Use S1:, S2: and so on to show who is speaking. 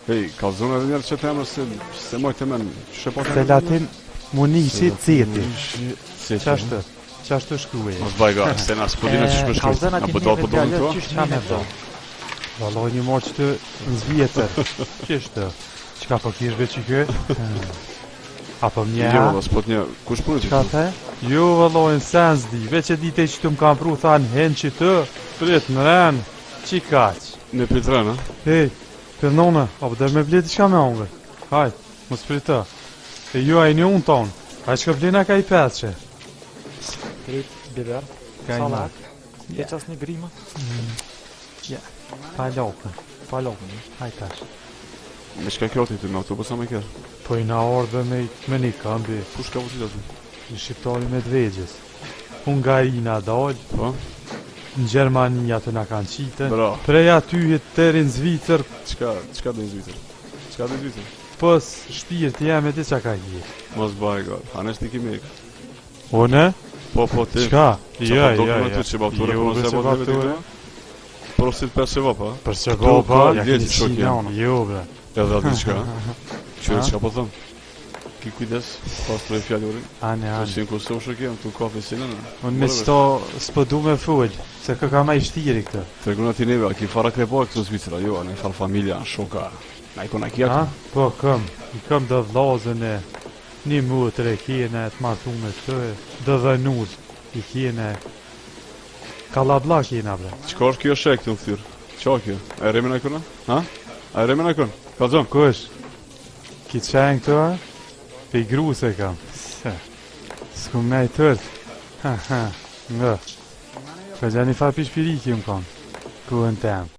S1: Hej, kallzona edhe njerë qëtë emër se se moj të men, që po të
S2: Selatin Munishi Ceti.
S1: Ceti.
S2: Qashtu, qashtu shkruaj.
S1: Mos baj gare, se na s'po dina qysh me shkruaj.
S3: Kallzona
S1: Na
S3: ti
S1: po do
S3: neve
S1: po do
S3: djalë,
S1: këtu?
S3: qysh
S2: Qa me
S3: nime
S2: bo? Valloj një morë që të në Zvjetër. Qysh të? Qka po kish be që kë? A po më
S1: Jo,
S2: njeha?
S1: valla, s'po të një. Kush punë
S2: Qka
S1: ti?
S2: the? Jo, valloj, në sens di. Veç e di te që të më kanë pru, thanë, hen që të, prit në ren, qi kaq.
S1: Në Pitren, a?
S2: Hej, për nona, apo dhe me ble diçka me hongër? Hajt, mos prita. E ju ai një unë tonë. Ai çka blena ka i pesë.
S3: Krejt biber,
S2: Ka i
S3: sallat,
S2: Ja.
S3: veç as një grima,
S2: Ja, pa lokën.
S3: pa lokën.
S2: Hajt tash.
S1: Me çka kjo ti me autobus a me kërë?
S2: Po i na ardhe me, me një këmbi,
S1: Kush ka vozit aty?
S2: një shqiptari me dvegjës. Hungarina dal,
S1: Po?
S2: në Gjermani aty na kanë qitën.
S1: Bra.
S2: Prej aty hit deri në Zvicër,
S1: Çka, çka do në Zvicër? Çka do në Zvicër?
S2: pës shpirti jam e di çka ka hije.
S1: Mos baj gare. Hanesh ti kimi.
S2: Unë?
S1: Po, po ti.
S2: Çka?
S1: Qa
S2: Jo,
S1: po
S2: jo,
S1: dokumentu
S2: jo.
S1: që bapture,
S2: Jo,
S1: po
S2: bre,
S1: se
S2: që
S1: po të
S2: bapture.
S1: Prosit pesë qevapa, a?
S2: Për
S1: Këtu
S2: qevapa,
S1: ka
S2: ja
S1: letë
S2: keni
S1: shok
S2: qi
S1: jam.
S2: nana. Jo, bre.
S1: Edhe atë diçka. Qyre
S2: Ha?
S1: çka po them? Ki kujdes, pastroj fjalorin.
S2: Ane,
S1: Të
S2: ane.
S1: si në Kosovë shok jam, tu kafe si nëna.
S2: Unë me qëto s'po du me fol, se kë ka ma i shtiri këtë.
S1: Tregona ti neve, a ki fara krepa këtu në Zvicra, jo, a ne farë familja, shoka. Na i kona ki
S2: Ha?
S1: aty.
S2: Po, këm. I këm do vllazën e një mutër e kjene, të martume këtë, e, do dhe nul i kjene. Kallablla kjena, bre.
S1: Çka është kjo shek këtu në fytyrë? Qa kjo? A e reme na ikon? Ha? A e reme na ikon? Kallzon.
S2: Kush? Ki qenë këtu, a? Pe grus e kam. Se. S'kum nej tërt. Ha, ha. Nga. Ka gja një farë pishpiriki unë kam. Kohën tem.